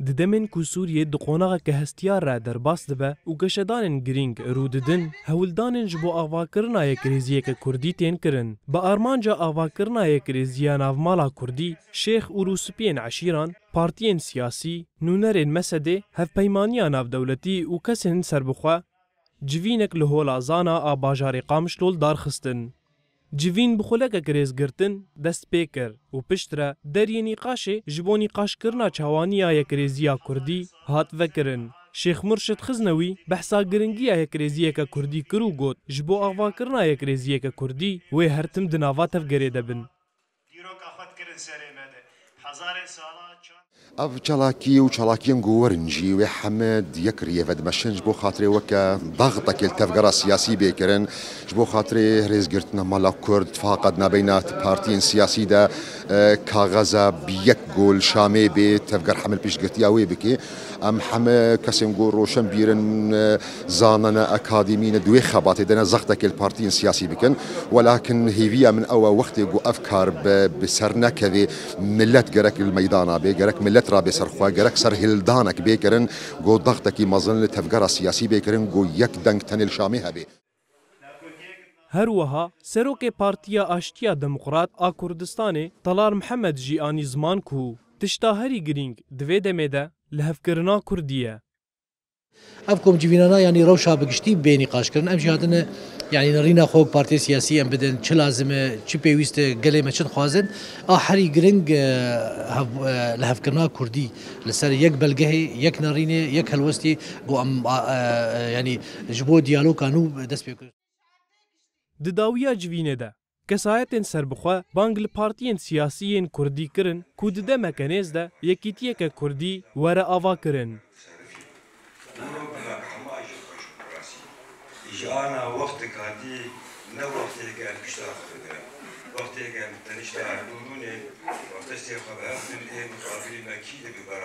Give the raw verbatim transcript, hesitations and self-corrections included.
Di demên ku Sûriyê di qonaxeke hestiyar re derbas dibe û geşedanên girîng rû didin, hewldanên ji bo avakirina yekrêziyeke kurdî tên kirin. Bi armanca avakirina yekrêziya navmala kurdî, şêx û rûspiyên eşîran, partiyên siyasî, nûnerên mesedê, hevpeymaniya navdewletî û kesên serbixwe, civînek li Hola Zana a bajarê Qamişlo li dar xistin. Civîn bi xulekek rêzgirtin dest pê kir û piştre deriyê nîqaşê ji bo nîqaşkirina çawaniya yekrêziya kurdî hat vekirin. Şêx Murşid Xiznewî behsa giringiya yekrêziyeke kurdî kir û got, ji bo avakirina yekrêziyeke kurdî wê her tim di nava tevgerê de bin. Dîroka xwe dikirin serê me de. Hezarê sala çand. Ev çalakî û çalakiyên ku werin jî wê heme di yek riyê ve dimeşin ji bo xatirê weke daxtekê li tevgera siyasî bê kirin, ji bo xatirê rêzgirtina mala Kurd, tifaqa di navbeyna partiyên siyasî de, e, kaxeza bi yek go li Şamê bê, tevger hemil piştgirtiya wê bike. Em heme kesên ku roşenbîr in, e, zanene, akademî ne, di wê xebatê de ne zextekê li partiyên siyasî bikin. Welakin hêviya min ew e, wextê ku ev kar bi, bi ser nekeve, millet gerek li meydana bê, gerek millet rabe ser xwe, gerek serhildanek bê kirin, ku daxtekî mezin li tevgera siyasî bê kirin, ku yek deng tenê li Şamê hebe. Her wiha Serokê Partiya Aştiya Demokrat a Kurdistanê Talar Mihemed jî anî ziman ku tişta herî girîng di vê demê de lihevkirina kurdî ye. Ev komcivînana, yanî rewşa bi giştî bê nîqaşkirin. Em jî hatine, yanî nirîna xwe wek partiyê siyasî em bidin. Çi lazim e, çi pêwîst e, gelê me çi dixwazin. A herî giring, e, hev-, e, lihevkirina kurdî li ser yek belgehê, yek nirînê, yek helwestî, ku em, a, e, e, yanî ji bo diyaloga nû dest pê kir. Di dawiya civînê de, kesayetên serbixwe bang li partiyên siyasî yên kurdî kirin ku di demeke nêz de yekîtiyeke kurdî were avakirin. Ji ana wextê kadî ne wextêke em pişta xwe bigirin. Wextêke em tenişta Erdûrûnê, wextê xwe bi hev bin ê miqabilî me kî dibe ber